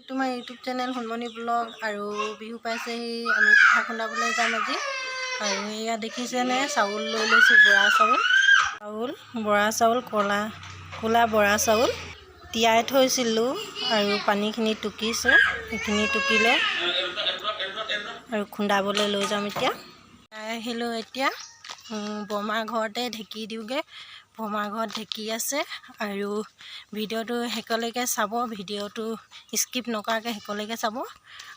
To my YouTube channel Sonmoni blog. আৰু বিহু পাইছেহি, আমি পিঠা খুন্দাবলৈ যাম আজি। আৰু এয়া দেখিছেনে, চাউল লৈ লৈছোঁ, বৰা চাউল। চাউল বৰা চাউল, ক'লা ক'লা বৰা চাউল তিয়াই থৈছিলোঁ আৰু পানীখিনি টুকিছোঁ। সেইখিনি টুকিলে আৰু খুন্দাবলৈ লৈ যাম। এতিয়া আহিলোঁ। এতিয়া বৰমাৰ ঘৰতে ঢেঁকী দিওঁগৈ। বৰমাৰ ঘৰত ঢেঁকী আছে। আৰু ভিডিঅ'টো শেষলৈকে চাব, ভিডিঅ'টো স্কিপ নকৰাকৈ শেষলৈকে চাব।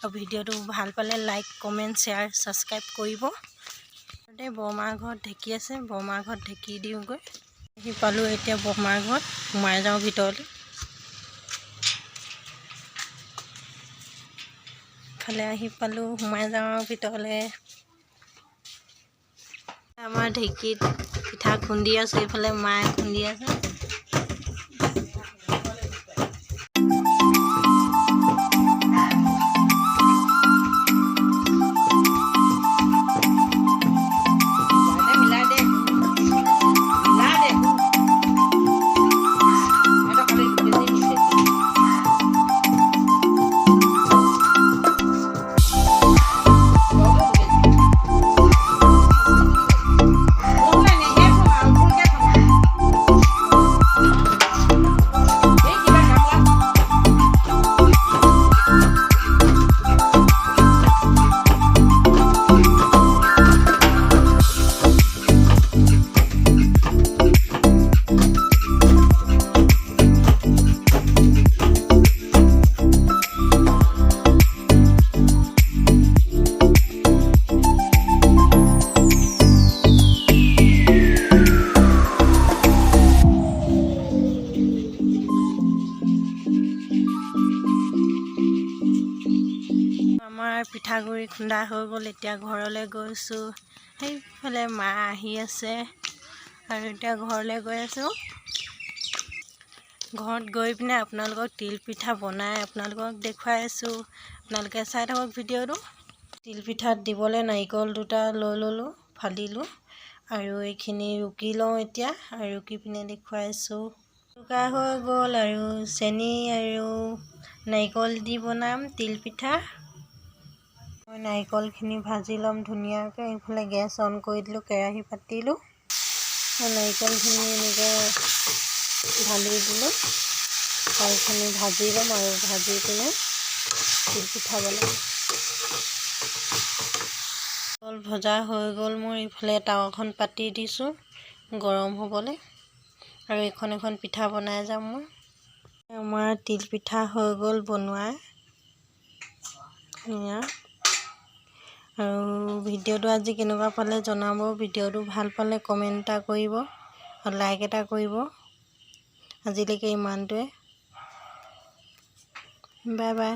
আৰু ভিডিঅ'টো ভাল পালে লাইক, কমেণ্ট, শ্বেয়াৰ, ছাবস্ক্ৰাইব কৰিব। বৰমাৰ ঘৰত ঢেঁকী আছে, বৰমাৰ ঘৰত ঢেঁকী দিওঁগৈ। আহি পালোঁ এতিয়া বৰমাৰ ঘৰত, সোমাই যাওঁ ভিতৰলৈ। ইফালে আহি পালোঁ, সোমাই যাওঁ আৰু ভিতৰলৈ। আমাৰ ঢেঁকীত পিঠা খুন্দি আছে, এইফালে মায়ে খুন্দি আছে। মিলাই দে, মিলাই দে। এটা খালি 2 কেজি 2 কেজি। 2 কেজি। নহ'লে নিদিয়েচোন, আলফুলকে থম। এই কিবা গামলা। আমাৰ পিঠাগুড়ি খুন্দা হৈ গ'ল। এতিয়া ঘৰলৈ গৈছোঁ। সেইফালে মা আহি আছে আৰু এতিয়া ঘৰলৈ গৈ আছোঁ। ঘৰত গৈ পিনে আপোনালোকক তিলপিঠা বনাই আপোনালোকক দেখুৱাই আছোঁ। আপোনালোকে চাই থাকক ভিডিঅ'টো। তিলপিঠাত দিবলৈ নাৰিকল দুটা লৈ ল'লোঁ, ফালিলোঁ আৰু এইখিনি ৰুকি লওঁ এতিয়া আৰু ৰুকি পিনে দেখুৱাইছোঁ। ৰুকা হৈ গ'ল। আৰু চেনি আৰু নাৰিকল দি বনাম তিলপিঠা। মই নাৰিকলখিনি ভাজি ল'ম ধুনীয়াকৈ। এইফালে গেছ অন কৰি দিলোঁ, কেৰাহী পাতিলোঁ, নাৰিকলখিনি এনেকৈ ঢালি দিলোঁ। চাউলখিনি ভাজি ল'ম আৰু ভাজি পিনে তিলপিঠা বনাম। নাৰিকল ভজা হৈ গ'ল মোৰ। ইফালে টাৱাখন পাতি দিছোঁ গৰম হ'বলৈ আৰু এখন এখন পিঠা বনাই যাম মই। আমাৰ তিলপিঠা হৈ গ'ল বনোৱা এয়া। আৰু ভিডিঅ'টো আজি কেনেকুৱা পালে জনাব। ভিডিঅ'টো ভাল পালে কমেণ্ট এটা কৰিব আৰু লাইক এটা কৰিব। আজিলৈকে ইমানটোৱে, বাই বাই।